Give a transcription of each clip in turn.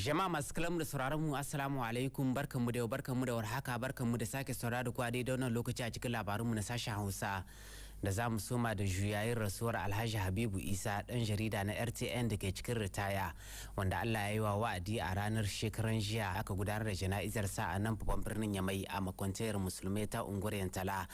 Jama'a masu kallon da sauraron mu, assalamu alaikum. Barkanmu da yau, barkanmu da warhaka, barkanmu da sake saurara da ku a daidai wannan lokaci a cikin labarunmu na sashen Hausa, da za mu soma da juyayin rasuwar Alhaji Habibu Isa, dan jarida na RTN da ke cikin ritaya, wanda Allah ya yi wa wa'adi a ranar shekaran jiya. Aka gudanar da jana'izar sa a nan babban birnin Yamai, a makwanciyar musulmai ta unguwar Yantala.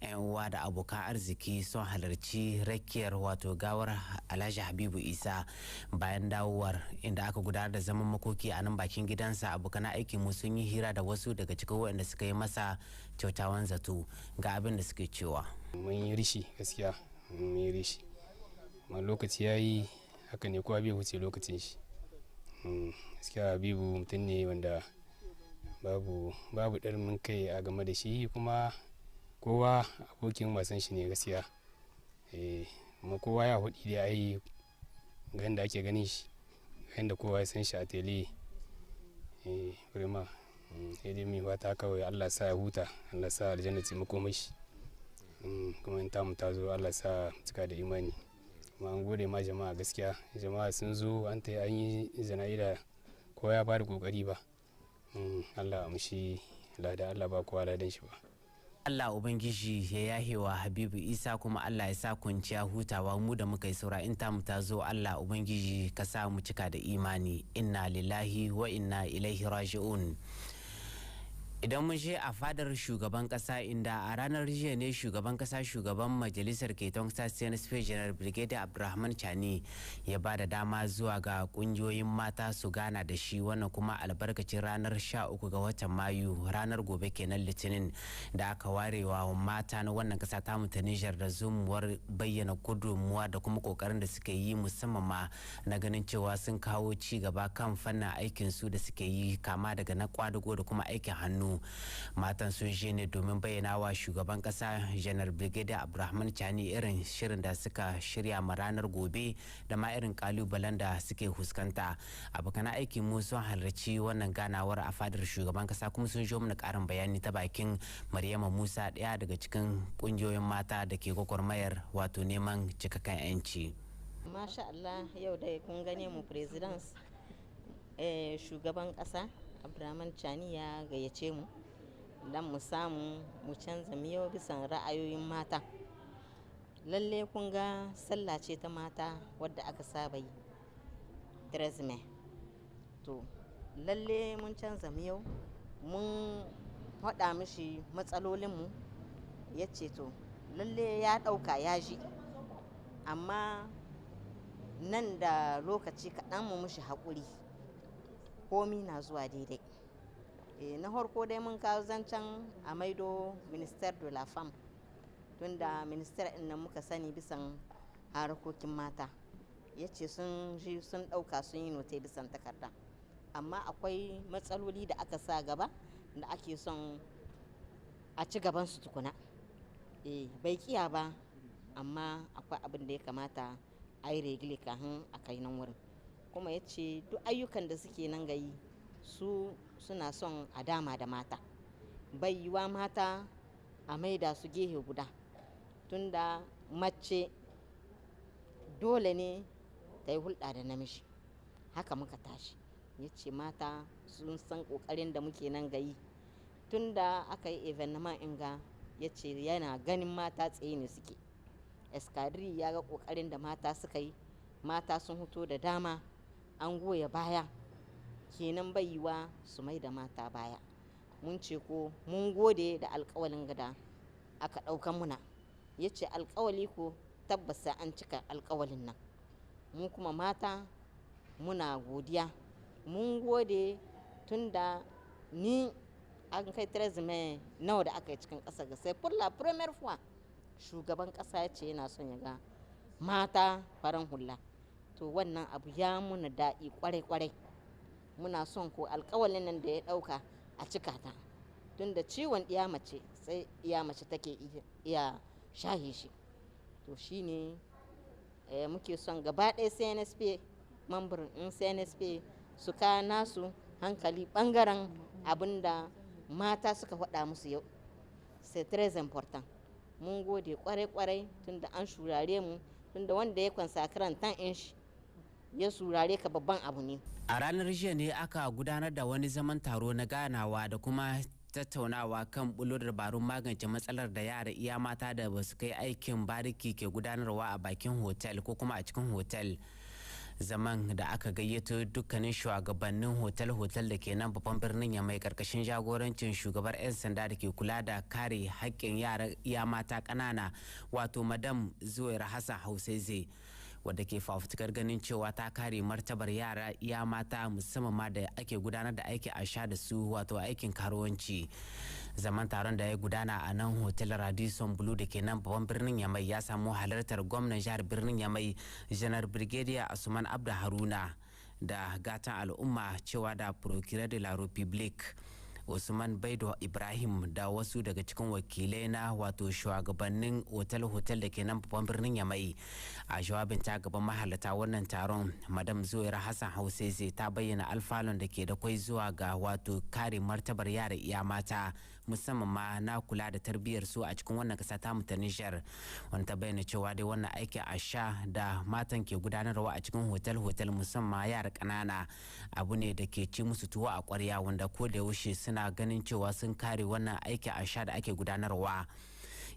Yan uwa da abokan arziki sun halarci rakiyar wato gawar Alhaji Habibu Isa. Bayan dawowar inda aka gudanar da zaman makoki a nan bakin gidansa, abokan aikin mu sun yi hira da wasu daga cikin waɗanda suka yi masa kyautawan zato. Ga abin da suke cewa. Mun yi rishi, gaskiya mun yi rishi, amma lokaci ya yi haka ne, kowa bai wuce lokacin shi. Gaskiya Habibu mutum ne wanda babu ɗarmin kai a game da shi, kuma kowa abokin wasan shi ne gaskiya. Kuma kowa ya hudu da ai ga yadda ake ganin shi, ga yadda kowa ya san shi a tele. Vraiment, sai dai mai fata kawai Allah sa ya huta, Allah sa aljanna ce makomashi, kuma in tamu ta zo, Allah sa cika da imani. Kuma an gode ma jama'a, gaskiya jama'a sun zo an ta an yi jana'ida, kowa ya bada kokari ba. Allah amshi lada, Allah ba kowa ladan shi ba. Allah Ubangiji ya yahewa Habibu Isa, kuma Allah ya sa kwanciya hutawa. Mu da muka yi saura, in tamu ta zo, Allah Ubangiji ka sa mu cika da imani. Inna lillahi wa inna ilaihi raji'un. Idan mun je a fadar shugaban kasa, inda a ranar jiya ne shugaban kasa, shugaban majalisar ceton kasa, CNSP, General Brigadier Abdulrahman Chani, ya ba da dama zuwa ga kungiyoyin mata su gana da shi. Wannan kuma albarkacin ranar 13 ga watan Mayu, ranar gobe kenan, Litinin, da aka warewa mata na wannan kasa ta mu ta Nijar, da zumuwar bayyana gudunmuwa da kuma kokarin da suke yi, musamman ma na ganin cewa sun kawo ci gaba kan fannin aikin su da suke yi, kama daga na kwadago da kuma aikin hannu. Matan sun je ne domin bayyana wa shugaban kasa, Janar Brigadier Abdulrahman Chani, irin shirin da suka shirya ma ranar gobe da ma irin kalubalen da suke fuskanta. Abokan aikin mu sun halarci wannan ganawar a fadar shugaban kasa, kuma sun jo mana karin bayani ta bakin Maryama Musa, daya daga cikin kungiyoyin mata da ke gwagwarmayar wato neman cikakken 'yanci. Masha Allah, yau da kun gane mu présidence, shugaban kasa Abdulrahman Chani ya gayyace mu don mu samu mu canza miyau bisan ra'ayoyin mata. Lalle kun ga sallah ce ta mata wadda aka saba yi 13. To lalle mun canza miyau, mun faɗa mishi matsalolinmu. Ya ce to lalle ya ɗauka, ya ji, amma nan da lokaci kaɗan mu mishi haƙuri, komi na zuwa daidai. Na farko dai mun kawo zancen a maido ministère de la femme, tunda ministère ɗin nan muka sani bisan harkokin mata. Ya ce sun ji, sun ɗauka, sun yi note bisan takarda, amma akwai matsaloli da aka sa gaba da ake son a ci gaban su tukuna. Bai kiya ba, amma akwai abin da ya kamata a yi régler kafin a kai nan wurin. Kuma ya ce duk ayyukan da suke nan gayi su suna son a dama da mata. Bai yiwa mata a maida su gehe guda, tunda mace dole ne ta yi hulɗa da namiji, haka muka tashi. Ya ce mata sun san ƙoƙarin da muke nan gayi tunda aka yi événement inga. Ya ce yana ganin mata tsaye ne suke escadrille, ya ga ƙoƙarin da mata suka yi, mata sun fito da dama, an goya baya. Kenan bai yiwa su mai da mata baya. Mun ce ko mun gode da alkawalin gada aka ɗaukan muna. Ya ce alkawali ko tabbas sai an cika alkawalin nan. Mu kuma mata muna godiya, mun gode, tunda ni an kai 13 nawa da aka yi cikin ƙasa ga sai pour la première fois shugaban ƙasa ya ce yana son ya ga mata faran hula. To wannan abu ya muna daɗi kwarai-kwarai. Muna son ko alkawalin nan da ya ɗauka a cika ta, tunda ciwon ɗiya mace sai ɗiya mace take iya shahe shi. To shine muke son gaba ɗaya CNSP, membre in CNSP su ka nasu hankali ɓangaren abinda mata suka faɗa musu yau. C'est très important. Mun gode kwarai-kwarai, tunda an shurare mu, tunda wanda ya consacrer temps in shi ya surare ka, babban abu ne. A ranar jiya ne aka gudanar da wani zaman taro na ganawa da kuma tattaunawa kan bulo dabarun magance matsalar da yara iya mata da ba su kai aikin bariki ke gudanarwa a bakin hotel ko kuma a cikin hotel. Zaman da aka gayyato dukkanin shugabannin hotel-hotel da ke nan babban birnin ya mai karkashin jagorancin shugabar 'yan sanda da ke kula da kare haƙƙin yara iya mata ƙanana, wato Madam Zuwaira Hassan Hausaize, wadda ke fafutukar ganin cewa ta kare martabar yara iya mata, musamman ma da ake gudanar da aiki a sha da su, wato aikin karuwanci. Zaman taron da ya gudana a nan Hotel Radisson Blu da ke nan babban birnin Yamai ya samu halartar gwamnan jihar birnin Yamai, Janar Brigadier Asuman Abda Haruna, da gatan al'umma, cewa da Procureur de la Republique Usman Baido Ibrahim, da wasu daga cikin wakilai na wato shugabannin otal-hotel da ke nan babban birnin Yamai. A jawabin ta gaban mahalarta wannan taron, Madam Zuwaira Hassan Hausese ta bayyana alfanun da ke da kwai zuwa ga wato kare martabar yara iya mata, musamman ma na kula da tarbiyyar su a cikin wannan kasa ta ta Nijar, wanda ta bayyana cewa dai wannan aiki a sha da matan ke gudanarwa a cikin hotel-hotel, musamman yara ƙanana, abu ne da ke ci musu tuwo a ƙwarya, wanda ko da yaushe suna ganin cewa sun kare wannan aiki a sha da ake gudanarwa.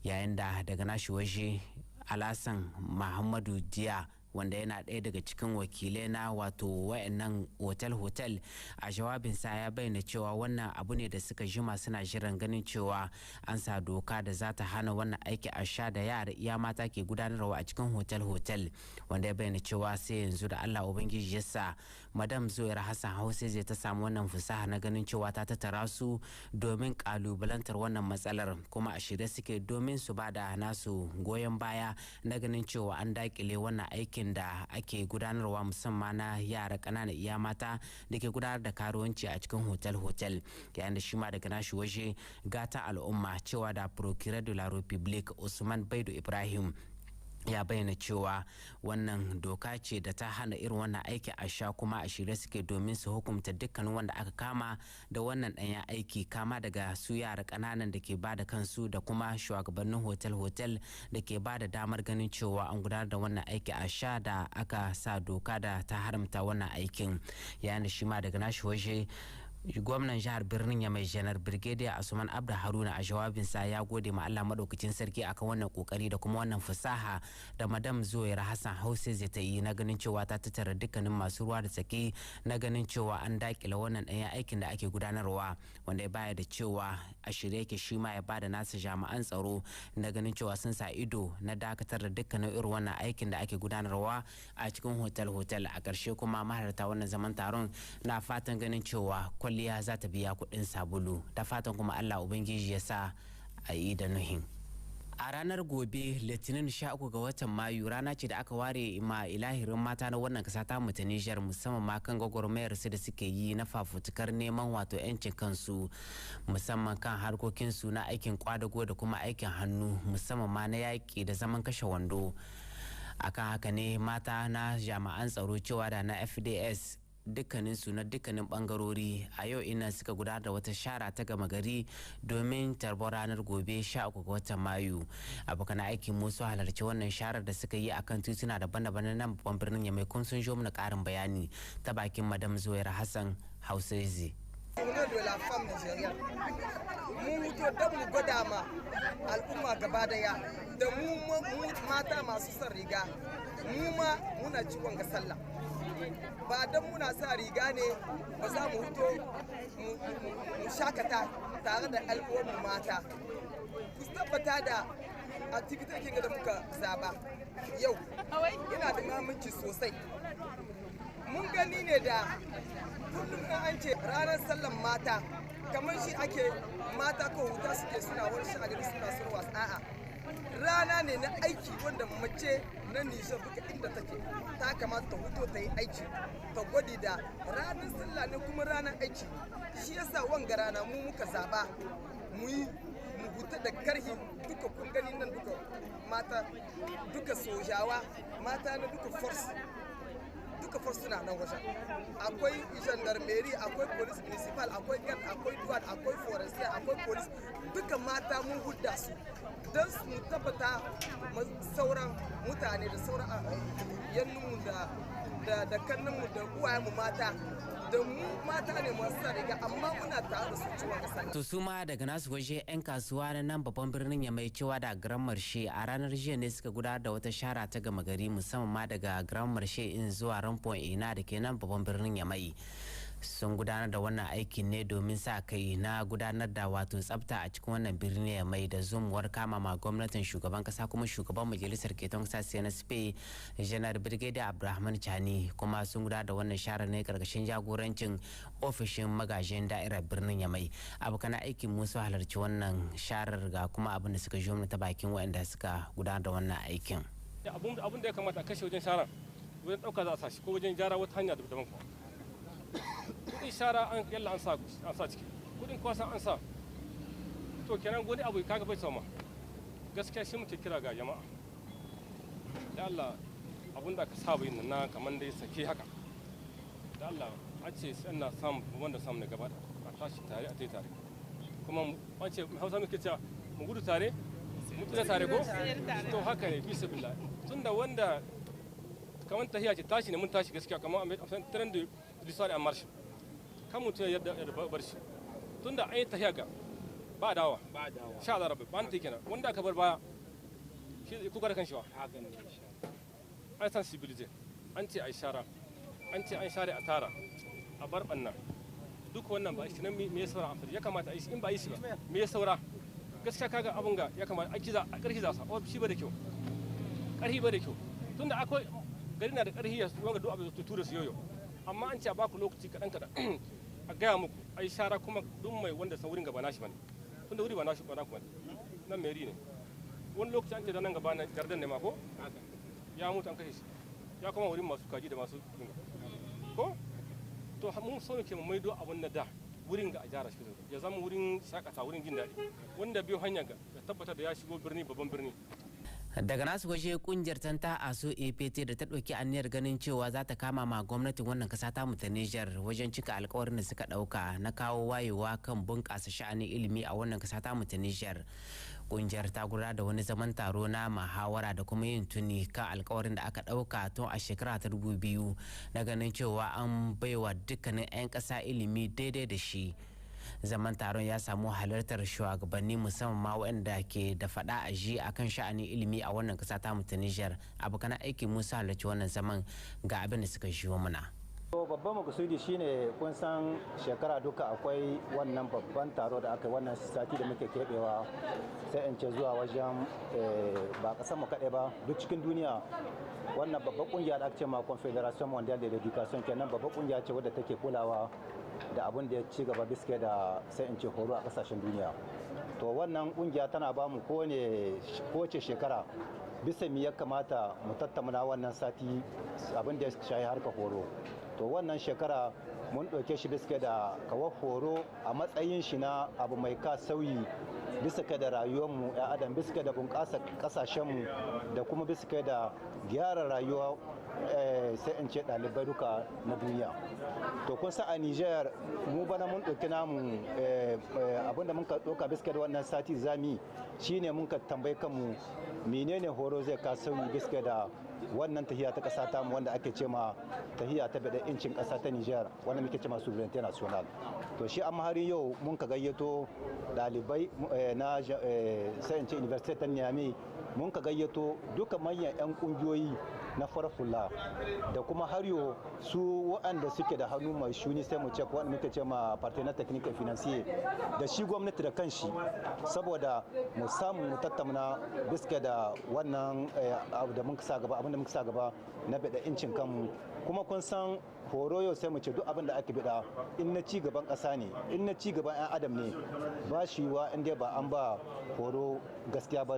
Yayin da daga nashi waje, Alasan Muhammadu Diya, wanda yana ɗaya daga cikin wakilai na wato wayannan hotel-hotel, a jawabinsa ya bayyana cewa wannan abu ne da suka jima suna jiran ganin cewa an sa doka da za ta hana wannan aiki a sha da yara iya mata ke gudanarwa a cikin hotel-hotel, wanda ya bayyana cewa sai yanzu da Allah Ubangiji ya sa Madam Zuwaira Hassan Hausa zai ta samu wannan fasaha na ganin cewa ta tattara su domin kalubalantar wannan matsalar, kuma a shirye suke domin su ba da nasu goyon baya na ganin cewa an dakile wannan aikin da ake gudanarwa, musamman na yara ƙanana iya mata da ke gudanar da karuwanci a cikin hotel-hotel. Yayin da shi ma daga nashi waje, gata al'umma, cewa da Procureur de la Republique Usman Baido Ibrahim, ya bayyana cewa wannan doka ce da ta hana irin wannan aiki a sha, kuma a shirye suke domin su hukumta dukkanin wanda aka kama da wannan ɗanyen aiki, kama daga su yara ƙananan da ke ba da kansu da kuma shugabannin hotel-hotel da ke ba da damar ganin cewa an gudanar da wannan aiki a sha da aka sa doka da ta haramta wannan aikin. Yayin da shi ma daga nashi waje, gwamnan jihar birnin Yamai, Janar Brigadier Asuman Abda Haruna, a jawabinsa ya gode ma Allah madaukakin sarki akan wannan kokari da kuma wannan fasaha da Madam Zuwaira Hassan Hausa zai ta yi na ganin cewa ta tattara dukkanin masu ruwa da tsaki na ganin cewa an dakile wannan ɗanyen aikin da ake gudanarwa, wanda ya baya da cewa a shirye yake shi ma ya bada nasa jami'an tsaro na ganin cewa sun sa ido na dakatar da dukkanin irin wannan aikin da ake gudanarwa a cikin hotel-hotel. A ƙarshe kuma, mahalarta wannan zaman taron na fatan ganin cewa kwalliya za ta biya kuɗin sabulu, da fatan kuma Allah Ubangiji ya sa a yi da nuhin. A ranar gobe Litinin 13 ga watan Mayu rana ce da aka ware ma ilahirin mata na wannan kasa ta mu ta Nijar, musamman ma kan gwagwarmayar su da suke yi na fafutukar neman wato 'yancin kansu, musamman kan harkokin su na aikin kwadago da kuma aikin hannu, musamman ma na yaƙi da zaman kashe wando. Akan haka ne mata na jami'an tsaro, cewa da na FDS, dukkanin su na dukkanin bangarori, a yau ina suka gudanar da wata shara ta gama gari domin tarbar ranar gobe 13 ga watan Mayu. Abokan aikin mu su halarci wannan sharar da suka yi akan tituna daban-daban na nan babban birnin Yamai, kun sun jo mana karin bayani ta bakin Madam Zuwaira Hassan Hausaizi. Journée de la femme nigérienne. Mun huto don mu gwada ma al'umma gaba daya da mu mata masu son riga, mu ma muna ciwon ga sallah. Ba don muna sa riga ne ba za mu huto mu shakata tare da al'ummar mata. Ku tabbata da activity da muka zaba yau yana da muhimmanci sosai. Mun gani ne da kullum in an ce ranar sallan mata, kamar shi ake mata ko wuta suke suna wani sha'ani suna surwa. A'a, rana ne na aiki wanda mace na Nijar duka inda take ta kamata ta huto ta yi aiki, ta gwadi da ranar sallah ne kuma ranar aiki. Shi yasa wanga rana mu muka zaba mu yi mu huta da karhi duka. Kun gani nan duka mata, duka sojawa mata na duka force, duka force suna nan wajen. Akwai gendarmerie, akwai police municipal, akwai guard, akwai douane, akwai forestier, akwai police. Duka mata mun hudda su don mu tabbata sauran mutane da sauran yannunmu da da kannanmu da uwayenmu mata, da mu mata ne masu sa riga, amma muna tare da su ciwon kasa. To su ma daga nasu waje 'yan kasuwa na nan babban birnin ya mai cewa da Grand Marche a ranar jiya ne suka gudanar da wata shara ta gama gari, musamman ma daga Grand Marche in zuwa Rampon Ina da ke nan babban birnin Yamai. Sun gudanar da wannan aikin ne domin sa kai na gudanar da wato tsafta a cikin wannan birni mai da zumuwar kama ma gwamnatin shugaban kasa kuma shugaban majalisar keton kasa CNSP, Janar Brigadier Abdulrahman Chani. Kuma sun gudanar da wannan share ne karkashin jagorancin ofishin magajin da'irar birnin Yamai. Abokan aikin musu halarci wannan sharar, ga kuma abin da suka ji ta bakin waɗanda suka gudanar da wannan aikin. Abun da ya kamata a kashe wajen shara, wajen ɗauka za a sa shi, ko wajen gyara wata hanya daban kuma. Kudin shara an yalla an sa ciki, kudin kwasa an sa. To kenan wani abu kaga bai sama. Gaskiya shi muke kira ga jama'a da Allah, abun da aka saba yin na kamar dai sake haka, da Allah an ce sai na samu wanda samu ne gaba a tashi tare a tai tare. Kuma an ce Hausa muke cewa mu gudu tare mu tsira tare, ko? To haka ne, bisa billah, tunda wanda kamar tahiya ce tashi ne mun tashi gaskiya, kamar a train de l'histoire en marche, kan mutum ya yarda ya bar shi, tunda an yi tahiya ga ba dawa sha da rabi ba ta kenan. Wanda aka bar baya shi kuka da kan shi ba an sensibilize, an ce ai shara, an ce an share a tara a bar banna duk wannan ba shi nan. Me ya saura amfani ya kamata a yi shi? In ba a yi shi ba, me ya saura? Gaskiya kaga abun ga ya kamata a kiza a karfi za sa shi ba da kyau, karfi ba da kyau, tunda akwai gari na da karfi ya wanga duk abu tura su yoyo. Amma an ce a baku lokaci kaɗan kaɗan a gaya muku a yi shara, kuma duk mai wanda san wurin gaba nashi bane, tunda wuri ba nashi ba naku bane, nan meri ne. Wani lokaci an ce da nan gaba na gardan ne ma ko ya mutu an kashe shi, ya kuma wurin masu kaji da masu ko. To mun so muke mu maido abun na da wurin ga a gyara shi ya zama wurin shakata, wurin jin daɗi, wanda biyo hanya ga ya tabbatar da ya shigo birni, babban birni. Daga nasu waje kungiyar tanta ASO APT da ta ɗauki aniyar ganin cewa za ta kama ma gwamnatin wannan kasa ta mu ta Niger wajen cika alkawarin da suka ɗauka na kawo wayewa kan bunƙasa sha'anin ilimi a wannan kasa ta mu ta Niger. Kungiyar ta gudanar da wani zaman taro na muhawara da kuma yin tuni kan alkawarin da aka ɗauka tun a shekara ta 2000 na ganin cewa an baiwa dukkanin 'yan ƙasa ilimi daidai da shi. Zaman taron ya samu halartar shugabanni, musamman ma waɗanda ke da faɗa a ji a kan sha'anin ilimi a wannan ƙasa ta ta Nijar. Abokan aiki Musa halarci wannan zaman, ga abin da suka shiwo muna. Babban makasudi shine, kun san shekara duka akwai wannan babban taro da aka yi wannan sati da muke keɓewa, sai in ce zuwa wajen ba ƙasar mu kaɗai ba, duk cikin duniya. Wannan babban kungiya da aka ce ma Confederation Mondiale de l'Education kenan, babban kungiya ce wadda take kulawa da abin da ya ci gaba biske da, sai in ce, horo a kasashen duniya. To wannan kungiya tana ba mu kowace shekara bisa mi ya kamata mu tattauna wannan sati, abin da ya shahi harka horo. To wannan shekara mun ɗauke shi biske da kawar horo a matsayin shi na abu mai ka sauyi bisa kai da rayuwarmu ya adam, bisa da bunƙasa ƙasashenmu, da kuma bisa kai da gyara rayuwa, sai in ce ɗalibai duka na duniya. To kun sa a Niger mu bana mun ɗauki namu, abinda mun ka ɗauka bisa da wannan sati zami shine mun ka tambayi kanmu menene horo zai ka sauyi bisa da wannan tahiya ta ƙasa tamu, wanda ake ce ma tahiya ta bada incin ƙasa ta Niger, wanda muke ce ma souveraineté nationale. To shi amma har yau mun ka gayyato ɗalibai na, sai in ce, university ta Niamey, mun ka gayyato duka manyan 'yan kungiyoyi na farfula, da kuma har yau su waɗanda suke da hannu mai shuni, sai mu ce wanda muke ce ma partenaire technique financier, da shi gwamnati da kanshi, saboda mu samu mu tattauna biska da wannan abu da muka sa gaba, abin da muka sa gaba na bada incin kanmu. Kuma kun san horo yau, sai mu ce duk abin da ake bida, in na ci gaban ƙasa ne, in na ci gaban 'yan adam ne, ba shi wa in dai ba an ba horo gaskiya ba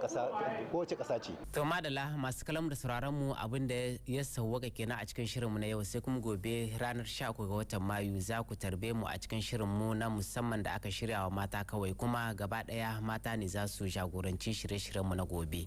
ƙasa, kowace ƙasa ce. To madala masu kalam da sauraron mu, abin da ya sauwaka kenan a cikin shirinmu na yau, sai kuma gobe ranar 13 ga watan Mayu za ku tarbe mu a cikin shirinmu na musamman da aka shirya wa mata kawai, kuma gaba daya mata ne za su jagoranci shirye-shiryenmu na gobe.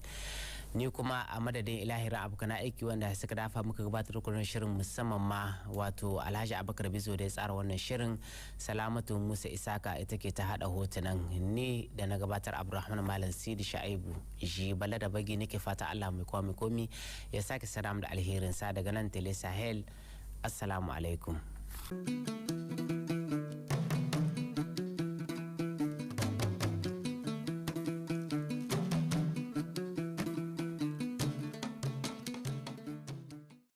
Ni kuma a madadin ilahirin abokan aiki wanda suka dafa muka gabatar da shirin, musamman ma wato Alhaji Abubakar Bizo da ya tsara wannan shirin, Salamatu Musa Isaka ita ke ta hada hotunan, ni da na gabatar, Abdulrahman Malam Sidi Sha'ibu Ji Bala da Bagi, nake fata Allah mai komi komi ya sake salam da alherin sa daga nan Tele Sahel. Assalamu alaikum.